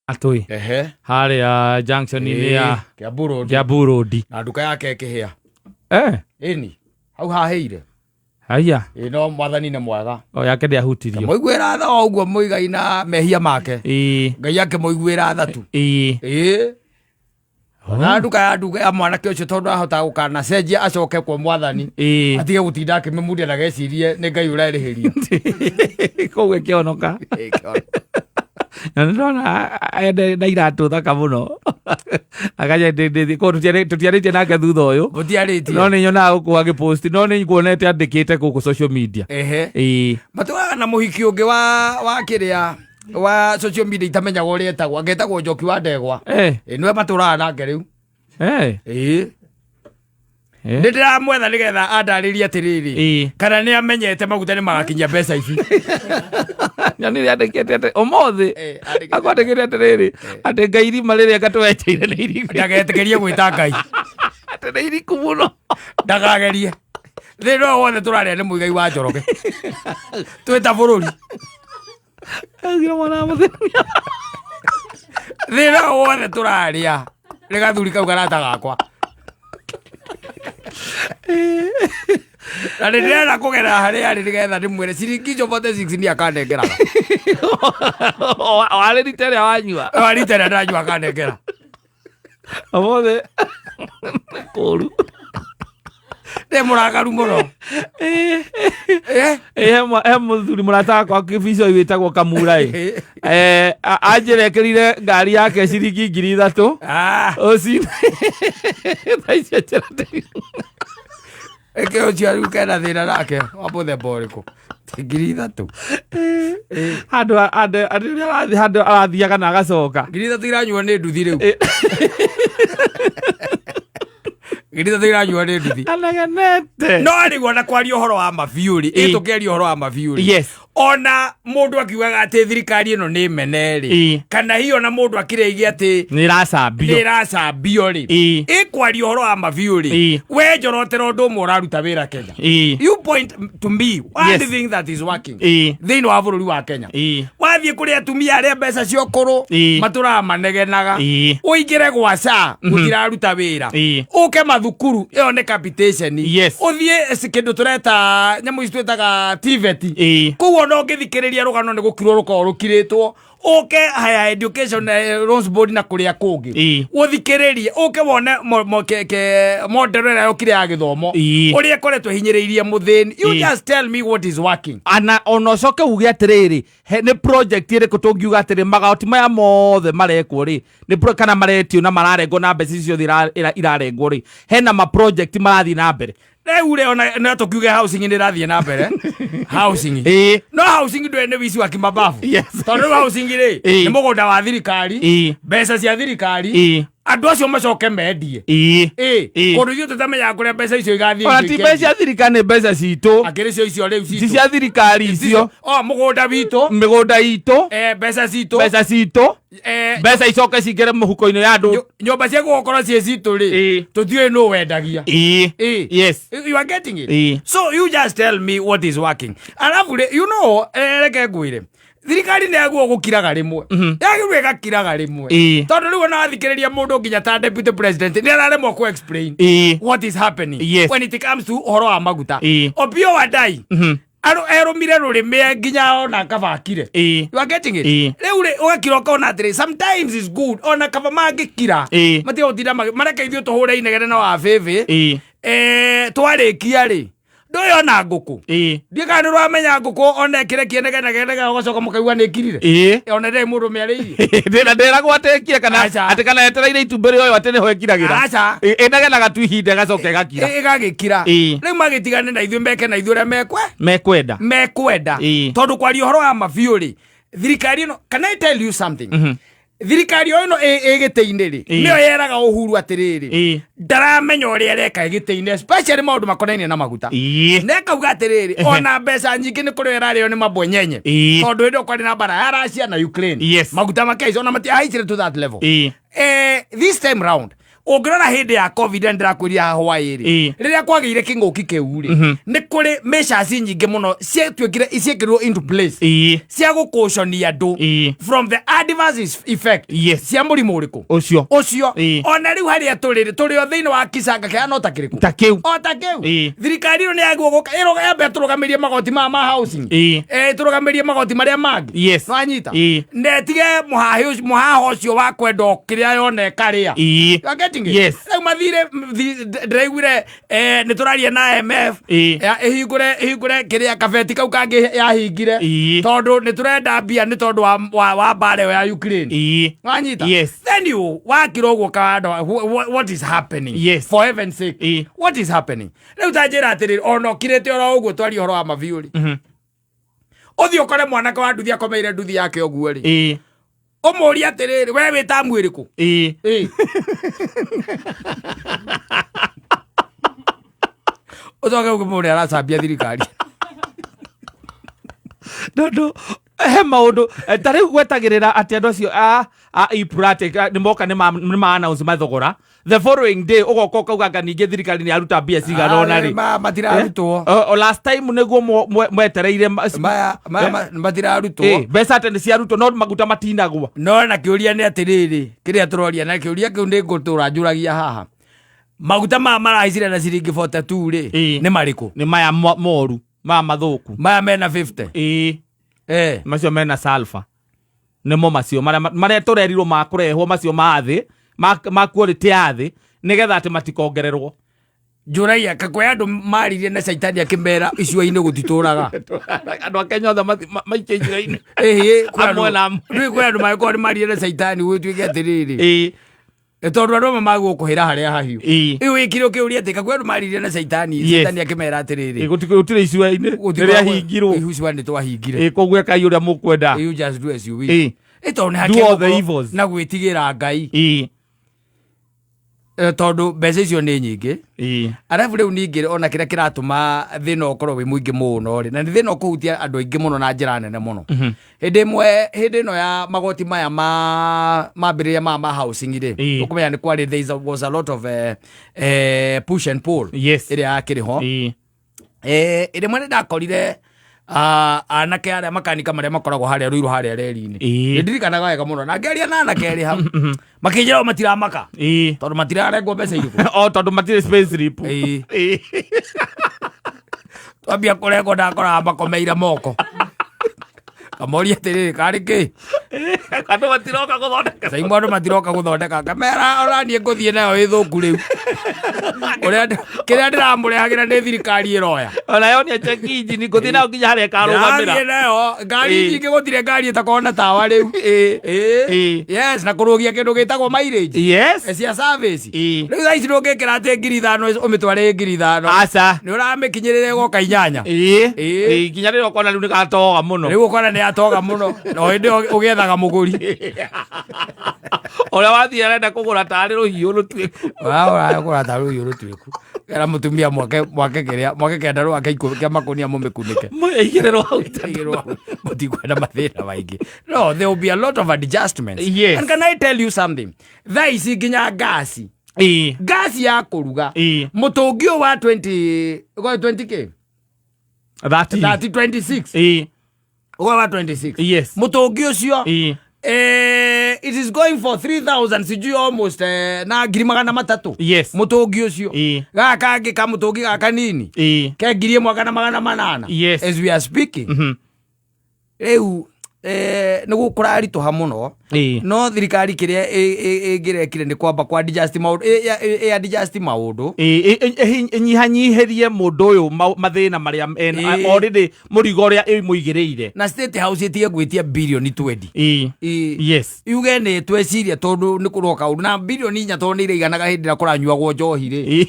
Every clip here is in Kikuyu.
Atũi Ehe. Harĩa junction-inĩ ya Kiambu Road. Kiambu Road. Na nduka yake ĩkĩhĩa. Ĩni hau hahĩire. Haya. Ĩ, no Mwathani nĩ mwega. O yake ndĩahutirio. Mũiguĩra tha o ũguo Mũigai na mehia make. Ngai akĩmũiguĩra tha tu. Ĩ, na nduka ya mwanake ũcio, tondũ ahota gũkana cenjia acoke kwa Mwathani, atige gũtinda akĩmĩmundia, ndagecirie nĩ Ngai ũrerĩhĩria. Koguo ĩkĩhonoka. Ĩ, kĩono. Na nĩ ndona ende na iratũ thaka mũno koguo tũtiarĩtie nake thutha ũyũ. Mũtiarĩtie. No nĩ nyonaga gũkũ agĩpost, no nĩ nguonete andĩkĩte gũkũ social media. Matũraga na mũhiki ũngĩ wa kĩrĩa wa social media, itamenyaga ũrĩa etagwo, angetagwo Njoki wa Ndegwa. Ĩ, nĩwe matũraga nake rĩu. Ĩ. Nĩ ndĩramwetha nĩgetha andarĩrie atĩrĩrĩ, kana nĩ amenyete maguta nĩ magakinyia mbeca ici. Nyonire andĩkĩte atĩ ũmũthĩ Andĩkĩte. Akwandĩkĩte atĩrĩrĩ, atĩ Ngai irima rĩrĩa ngatwenjeire nĩ iriku. Ndagetĩkĩrie gwĩta Ngai. Atĩ nĩ iriku mũno. Ndakagerie. Thĩna ũyũ wothe tũrarĩa nĩ Mũigai wa Njoroge twĩ ta bũrũri. Augire mwana wa mũthenya. Thĩna ũyũ wothe tũrarĩa nĩ gathuri kau karata gakwa, na nĩ ndĩrenda kũgerera harĩa arĩ nĩgetha ndĩmwĩre ciringi icio 46 nĩ akanengeraga. Warĩ rita ĩrĩa wanyua. Warita ĩrĩa ndanyua akanengera. Ũmũthĩ kũru. Ndĩ mũrakaru mũno. He mũthuri mũrata wakwa kĩbico wĩtagwo Kamura ĩ. Anjĩrekerire ngari yake ciringi 3000. Ũci thaa icio njĩra Ĩkĩ ũcio rĩu kena thĩna nake wa mũthemba ũrĩkũ? 3000. Handũ handũ handũ ũrĩa arathiĩ, handũ arathiaga na agacoka. 3000 iranyua nĩ nduthi rĩu. 3000 iranyua nĩ nduthi. Anagenete. No rĩu ona kwaria ũhoro wa mabiũ rĩ, tũkĩaria ũhoro wa mabiũ rĩ, ona mũndũ akiugaga atĩ thirikari ĩno nĩ mene rĩ, kana hihi ona mũndũ akĩrĩigia atĩ nĩ ĩracambio, nĩ ĩracambio rĩ, ĩkwaria ũhoro wa mabiũ rĩ, we njorotera ũndũ ũmwe ũraruta wĩra Kenya. You point to me one thing that is working thĩinĩ wa bũrũri wa Kenya. Wathiĩ kũrĩ atumia arĩa mbeca cia ũkũrũ, matũraga manegenaga. Ũingĩre gwa SHA, gũtiraruta wĩra. Ũke mathukuru, ĩyo nĩ capitation. Ũthiĩ kĩndũ tũreta nyamũ ici twĩtaga TVET, kũu ona ũngĩthikĩrĩria rũgano nĩ gũkirwo rũkoragwo rũkirĩtwo. Ũke higher education, loans board na kũrĩa kũngĩ, ũthikĩrĩrie, ũke wone model ĩrĩa yokire ya gĩthomo, ũrĩa ĩkoretwo ĩhinyĩrĩirie mũthĩni. You just tell me what is working. Ana ona ũcoke uge atĩrĩrĩ, nĩ project ĩrĩkũ tũngiuga atĩrĩ magoti maya mothe marekwo rĩ, nĩ kana maretio na mararengwo na mbeca icio ciothe irarengwo rĩ, hena ma project marathiĩ na mbere? Rĩu rĩ, ona no tũkiuge housing nĩ ĩrathiĩ na mbere, housing. No housing ndũĩ nĩ wici wa kimababu. Tondũ rĩu housing rĩ, nĩ mũgũnda wa thirikari, mbeca cia thirikari, andũ acio macoke mendie. Kũndũ ithuĩ tũtamenyaga kũrĩa mbeca icio igathiĩ. Ona ti mbeca cia thirikari, nĩ mbeca citũ. Akĩrĩ cio icio rĩu ti citũ. Cia thirikari icio. O mũgũnda witũ. Mĩgũnda itũ. Mbeca citũ. Mbeca citũ. Mbeca icoke cingĩre mũhuko-inĩ ya andũ. Nyũmba cia gũkorwo ciĩ citũ rĩ, tũtiũĩ nũ wendagia. You are getting it? So you just tell me what is working. Alafu rĩ, reke ngwĩre, thirikari nĩ yaguo gũkiraga rĩmwe, yagĩrĩirwo ĩgakiraga rĩmwe, tondũ rĩu ona wathikĩrĩria mũndũ nginya ta deputy president nĩ araremwo ku explain what is happening when it comes to ũhoro wa maguta. Opiyo Wandayi erũmire rũrĩmĩ nginya ona kabakire. You are getting it? Rĩu rĩ, ũgakira ũkona atĩrĩ, sometimes is good ona kaba mangĩkira, matiga gũtinda mareke ithuĩ tũhũre inegene na wabĩbĩ. Twarĩkia rĩ, ndũĩ ona ngũkũ, ndiĩ kana nĩ ũramenya ngũkũ ona ĩkĩrekie negenegenege, ũgacoka mũkaigua nĩ ĩkirire. Ona ndĩrĩ mũndũ mĩarĩirie. Ndĩra ndĩragwo atĩkie kana Aca. atĩ kana etereire itumbĩ rĩoyo atĩ nĩho ĩkiragĩra. Aca. Ĩnegenaga tu ihinda ĩgacoka ĩgakira. Ĩgagĩkira. Rĩu magĩtigane na ithuĩ, meke na ithuĩ ũrĩa mekwe mekwenda. Mekwenda. Tondũ kwaria ũhoro wa mabiũ rĩ, thirikari ĩno, can I tell you something? Thirikari o ĩno ĩ gĩtĩ-inĩ rĩ, nĩyo yeraga Ũhuru atĩrĩrĩ, ndaramenya ũrĩa areka ĩ gĩtĩ-inĩ, especially maũndũ makonainie na maguta. Na ĩkauga atĩrĩrĩ, ona mbeca nyingĩ nĩ kũrĩo ĩrarĩo nĩ mabwenyenye, tondũ hĩndĩ ĩyo kwarĩ na mbara ya Russia na Ukraine, maguta makĩhaica, ona matiahaicire to that level. This time round Ũngĩrora hĩndĩ ya COVID, na ndĩrakwĩrire haha hwaĩ-rĩ, rĩrĩa kwagĩire kĩng'ũki kĩu rĩ, nĩ kũrĩ measures nyingĩ mũno ciatuĩkire ciĩkĩrirwo into place cia gũkũconia andũ from the adverse effect cia mũrimũ ũrĩkũ? Ũcio. Ũcio. Ona rĩu harĩa tũrĩ rĩ, tũrĩ o thĩinĩ wa kicanga kĩhana no ta kĩrĩkũ? Ta kĩu. O ta kĩu. Thirikari ĩno nĩ yagĩrĩirwo gũka yambe ĩtũrũgamĩrie magoti maya ma housing, ĩtũrũgamĩrie magoti marĩa mangĩ. Nwanyita? Na ĩtige mũhaho ũcio wa kwenda o kĩrĩa yona ĩkarĩa. You are getting it? Yes. Rĩu mathire ndĩraiguire nĩ tũraria na IMF ĩhingũre kĩrĩa kabeti kau kangĩ yahingire, tondũ nĩ tũrenda mbia nĩ tondũ wa mbara ĩyo ya Ukraine. Wanyita? Yes. Then you wakira ũguo kawanda, what is happening? For heaven's sake. What is happening? Rĩu ta njĩra atĩrĩrĩ, ona ũkirĩte oro ũguo twaria ũhoro wa mabiũ rĩ, ũthiĩ ũkore mwanake wa nduthi akomeire nduthi yake ũguo rĩ, ũmũrie atĩrĩrĩ, we wĩ tamu ĩrĩkũ? Ũcoke ũkĩmũrĩa aracambia thirikari. Tondũ he maũndũ ta rĩu gwetagĩrĩra atĩ andũ acio a Epra nĩ moka nĩ ma announce mathogora, the following day ũgoka ũkauga anga ningĩ thirikari nĩ yaruta mbia cigana ũna rĩ. Matirarutwo. O last time nĩguo mwetereire Maya maya matirarutwo. Mbeca atĩ nĩ ciarutwo no maguta matinagwa. No na kĩũria nĩ atĩrĩrĩ, kĩrĩa tũroria na kĩũria kĩu nĩ ngũtũra njũragia haha, maguta maya marahaicire na ciringi 42 rĩ, nĩ marĩkũ? Nĩ maya moru, maya mathũku. Maya mena 50? Macio mena sulfur nĩmo macio marĩa tũrerirwo makũrehwo, macio ma thĩ, ma quality ya thĩ, nĩgetha atĩ matikongererwo. Njũragia kakwĩ andũ maririe na caitani akĩmera icua-inĩ gũtitũraga. Andũ a Kenya othe maikie icua-inĩ. Ĩhĩ, kwĩ Amwe na amwe. Rĩu kwĩ andũ mangĩkorwo nĩ maririe na caitani gũtuĩke atĩrĩrĩ, tondũ andũ amwe magwo kũhĩra harĩa hahiũ. Rĩu wĩkire ũkĩũria atĩ kakwĩ andũ maririe na caitani, caitani akĩmera atĩrĩrĩ, Gũtirĩ icua-inĩ rĩrĩa hingirwo. Icua nĩ twahingire. Koguo ekai ũrĩa mũkwenda. You just do as you wish. Tondũ nĩ Do all the hakĩgũkorwo evils. na gwĩtigĩra Ngai. Tondũ mbeca icio nĩ nyingĩ. Arabu rĩu ningĩ ona kĩrĩa kĩratũma thĩna ũkorwo wĩ mũingĩ mũno rĩ, na nĩ thĩna ũkũhutia andũ aingĩ mũno na njĩra nene mũno, hĩndĩ ĩmwe hĩndĩ ĩno ya magoti maya ma mambĩrĩria ma housing rĩ, ũkũmenya nĩ kwarĩ there was a lot of push and pull ĩrĩa yakĩrĩ ho. Ĩrĩ mwe nĩ ndakorire anake arĩa makanika marĩa makoragwo harĩa Ruiru harĩa reri-inĩ. Nĩ ndirikanaga wega mũno na ngĩaria na anake erĩ hau, makĩnjĩra o matiramaka tondũ matirarengwo mbeca irĩkũ. O tondũ matirĩ space slip. Twambia kũrengwo ndakoraga makomeire moko, kamoria atĩrĩrĩ, karĩ kĩ? Andũ matiroka gũthondeka. Caimũ andũ matiroka gũthondeka, ngamera ona niĩ ngũthiĩ nayo ĩthũku rĩu. Ũrĩa kĩrĩa ndĩramũrehagĩra nĩ thirikari ĩroya. Ona yonia check engine ngũthiĩ nayo nginya harĩa ĩkarũgamĩra. Ndĩrathiĩ nayo ngari nyingĩ, gũtirĩ ngari ĩtakorwo na tawa rĩu. Yes, na kũrũgia kĩndũ gĩtagwo mileage cia service. Rĩu thaa ici ndũngĩkĩra atĩ 5,000 ũmĩtware 5,000. Aca. Nĩ ũramĩkinyĩrĩra ĩgoka 8. Nginya rĩrĩa ũkona rĩu nĩ gatoga mũno. Rĩu ũkona nĩ yatoga mũno na o hĩndĩ ĩyo ũgĩethaga mũgũri. Ũrĩa wathiĩ arenda kũgũra tarĩ rũhiũ rũtuĩku. Ũragũra ta rũhiũ rũtuĩku, era mũtumia mwake mwake kĩrĩa mwake kĩandarũa kĩa kĩa makũnia mũmĩkunĩke. Ĩigĩrĩrwo hau. Ĩigĩrĩrwo hau. Mũtikwenda mathĩna maingĩ. No there will be a lot of adjustments. And can I tell you something, thaa ici nginya ngasi, ngasi ya kũruga, mũtũngi ũyũ wa 20 ũkoe 20k 30. 30 26, ũkoe wa 26, mũtũngi ũcio, it is going for 3000 sijui almost na 300,000. Mũtũngi ũcio. Gaka kangĩ ka mũtũngi gaka nini ke 1,800. As we are speaking, rĩu nĩ gũkũraritũha mũno. No thirikari kĩrĩa ĩngĩrekire nĩ kwamba kwa adjust maũndũ, ĩ adjust maũndũ. Ĩnyihanyihĩrie mũndũ ũyũ mathĩna marĩa ena, already mũrigo ũrĩa ĩmũigĩrĩire. Na State House ĩtige gwĩtia birioni 20. Yuge nĩ tweciria tondũ nĩ kũroka ũndũ na birioni 4, tondũ nĩ iraiganaga hĩndĩ ĩrĩa kũranyuagwo njohi rĩ.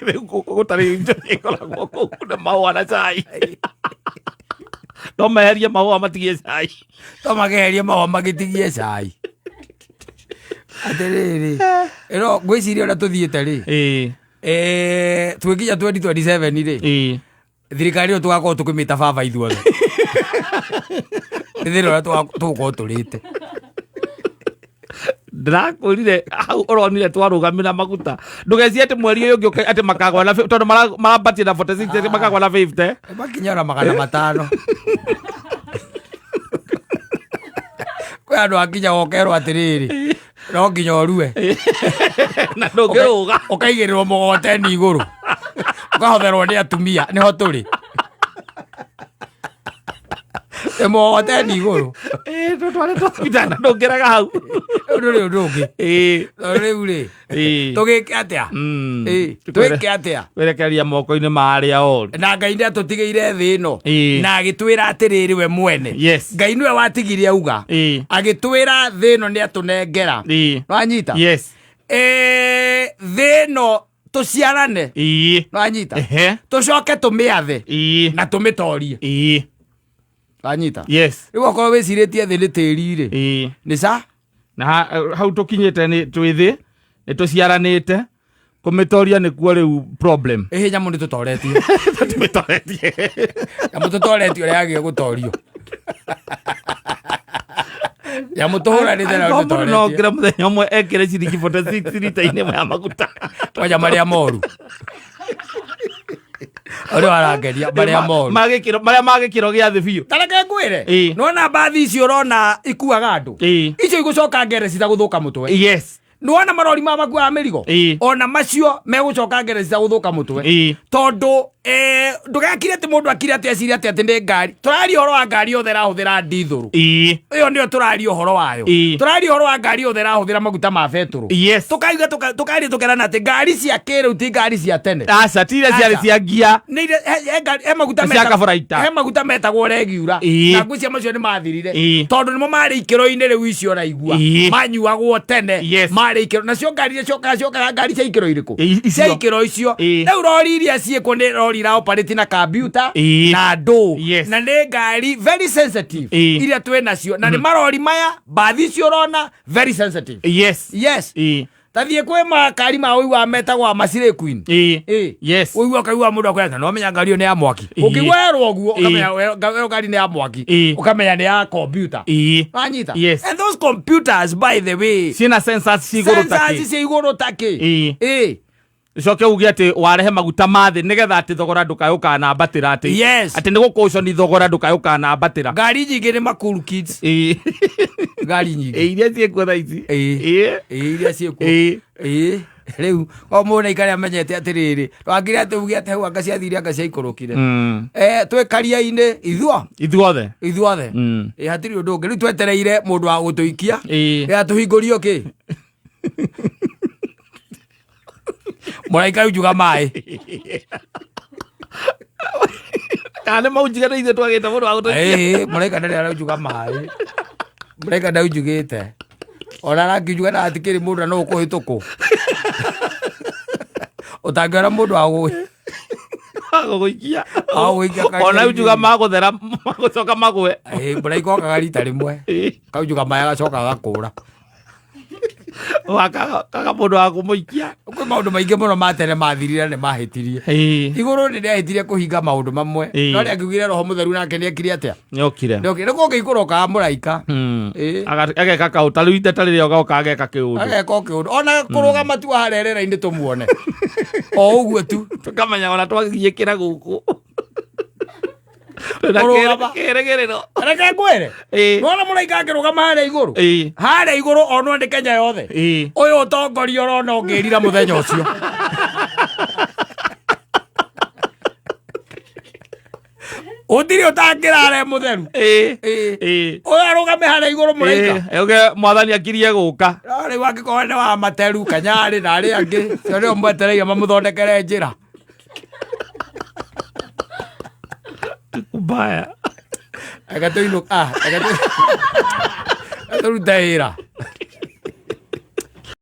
Rĩu gũtarĩ njohi ĩkoragwo kũu na mahũa na cai, no meherie mahũa matigie cai. To mageherie mahũa magĩtigie cai. Atĩrĩrĩ, ĩno ngwĩciria ũrĩa tũthiĩte rĩ, twĩkinya 2027 rĩ, thirikari ĩyo tũgakorwo tũkĩmĩta baba ithuothe nĩ thĩna ũrĩa tũgũkorwo tũrĩte. Ndĩrakwĩrire hau ũronire twarũgamĩra maguta, ndũgecie atĩ mweri ũyũ ũngĩ atĩ makagwa na tondũ marambatie na 46, atĩ makagwa na 50. Makinya na 500. Kwĩ andũ akinya wokerwo atĩrĩrĩ, no nginya ũrue. Na ndũngĩrũga. Ũkaigĩrĩrwo mũgogoteni igũrũ, ũkahotherwo nĩ atumia. Nĩho tũrĩ, nĩ mũgogoteni igũrũ. Ĩĩ, tũtwarĩtwo thibitarĩ na ndũngĩraga hau. Rĩu ndũrĩ ũndũ ũngĩ. Tondũ rĩu rĩ, tũgĩke atĩa? Ĩĩ, twĩke atĩa? Werekeria moko-inĩ ma arĩa oru. Na Ngai nĩ atũtigĩire thĩ ĩno na agĩtwĩra atĩrĩrĩ, we mwene Ngai nĩwe watigire auga, agĩtwĩra thĩ ĩno nĩ atũnengera. Nwanyita? Yes. Thĩ ĩno tũciarane. Nwanyita? Tũcoke tũmĩathe na tũmĩtorie. Wanyita? Yes. Rĩu okorwo wĩcirĩtie thĩ nĩ tĩri rĩ, nĩ ca Na hau tũkinyĩte nĩ twĩ thĩ, nĩ tũciaranĩte, kũmĩtoria nĩkuo rĩu problem. Ĩhĩ, nyamũ nĩ tũtoretie. Tũmĩtoretie. Nyamũ tũtoretie ũrĩa yagĩrĩire gũtorio. Nyamũ tũhũranĩte nayo. Angĩkorwo mũndũ no tũtoretie. okĩre mũthenya ũmwe ekĩre ciringi 46 rita-inĩ ĩmwe ya maguta. Kwanja marĩa moru ũrĩa warangeria marĩa moru. Marĩa ma gĩkĩro gĩa thĩ biũ. Tareke ngwĩre. Nĩwona mbathi icio ũrona ikuaga andũ, icio igũcoka ngereci gũthũka mũtwe. Nĩwona marori ma makuaga mĩrigo, ona macio megũcoka ngereci gũthũka mũtwe. Tondũ ndũgakire atĩ mũndũ akire atĩ ecirie atĩ atĩ nĩ ngari. Tũraria ũhoro wa ngari yothe ĩrahũthĩra ndithũrũ. Ĩyo nĩyo tũraria ũhoro wayo. Tũraria ũhoro wa ngari yothe ĩrahũthĩra maguta ma betũrũ. Tũkauga tũkaria tũkerana atĩ ngari cia kĩrĩu ti ngari cia tene. Aca, ti iria ciarĩ Aca. cia ngia. Nĩ he maguta Cia kaburaita. He maguta metagwo regiura. Na ngwĩciria macio nĩ mathirire tondũ nĩmo marĩ ikĩro-inĩ rĩu icio ũraigua manyuagwo tene. Marĩ ikĩro, nacio ngari iria ciokaga ciokaga ngari cia ikĩro irĩkũ? Icio. Cia ikĩro icio. Rĩu rori iria ciĩkwo nĩ rori ira operate na kambiuta na andũ na nĩ ngari very sensitive iria twĩ nacio, na nĩ marori maya, mbathi icio ũrona, very sensitive. Yes. Tathiĩ kwĩ makari ma ũigua metagwo Macirĩ Queen. Ũigua ũkaigua mũndũ akwĩra, no menya ngari ĩyo nĩ ya mwaki. Ũkĩigua werwo ũguo, ũkamenya ĩyo ngari nĩ ya mwaki. Ũkamenya nĩ ya kompiuta. Wanyita? Yes. And those computers, by the way, ciĩna sensors ci igũrũ sensors takĩ. cia igũrũ takĩ. Ũcoke uge atĩ warehe maguta ma thĩ nĩgetha atĩ thogora ndũkae ũkanambatĩra atĩ atĩ nĩ gũkũconi thogora ndũkae ũkanambatĩra. Ngari nyingĩ nĩ makuru kids. Ngari nyingĩ. Iria ciĩkuo thaa ici. Ĩĩ, iria ciĩkuo. Ĩĩ, rĩu o mũndũ aikare amenyete atĩrĩrĩ, ndwakire atĩ uge atĩ hau anga ciathire, anga ciaikũrũkire. Twĩ karia-inĩ ithuo Ithuothe. Ithuothe. Ĩĩ, hatirĩ ũndũ ũngĩ rĩu, twetereire mũndũ wa gũtũikia. Ĩ atũhingũrio kĩ mũraika unjuga maĩ. Kana nĩ maunjiga nĩ ithuĩ twagĩte mũndũ wa gũtũikia. Ĩĩ, mũraika ndarĩ araunjuga maĩ, mũraika ndaunjugĩte, ona arakiunjuga na hatikĩrĩ mũndũ na no ũkũhĩtũkwo ũtangĩona mũndũ wa Wa gũgũikia. Wa gũgũikia karia-inĩ. Ona unjuga magũthera magũcoka magwe. Ĩĩ, mũraika okaga rita rĩmwe, kaunjuga maĩ agacoka agakũra. Kaga mũndũ wa kũmũikia. Kwĩ maũndũ maingĩ mũno ma tene mathirire, nĩ mahĩtirie. Igũrũ nĩ rĩahĩtirie kũhinga maũndũ mamwe. No rĩangiugire roho mũtheru nake nĩekire atĩa? Nĩokire. Nĩokire nĩ kũngĩ ikũrũkaga mũraika. Ageka kaũ ta rĩu ite ta rĩrĩa ogoka ageka kĩũndũ. Ageka o kĩũndũ, ona kũrũgama tu harĩa rĩera-inĩ tũmuone o ũguo tu. Tũkamenya ona twagiĩkĩra gũkũ. Twĩna Kũrũgama. kĩrĩgĩrĩro. Reke ngwĩre. Nona mũraika akĩrũgama harĩa igũrũ, harĩa igũrũ onwo nĩ Kenya yothe. Ũyũ ũtongoria ũrona ũngĩrira mũthenya ũcio. Ũtirĩ ũtangĩrare mũtheru. Ũyũ arũgame harĩa igũrũ mũraika. Uge mwathani akirie gũka. No rĩu angĩkorwo nĩ wa materu kanyarĩ na arĩa angĩ cio nĩo mwetereire mamũthondekere njĩra. Kubaya. Reke tũinũka, reke tũrute wĩra.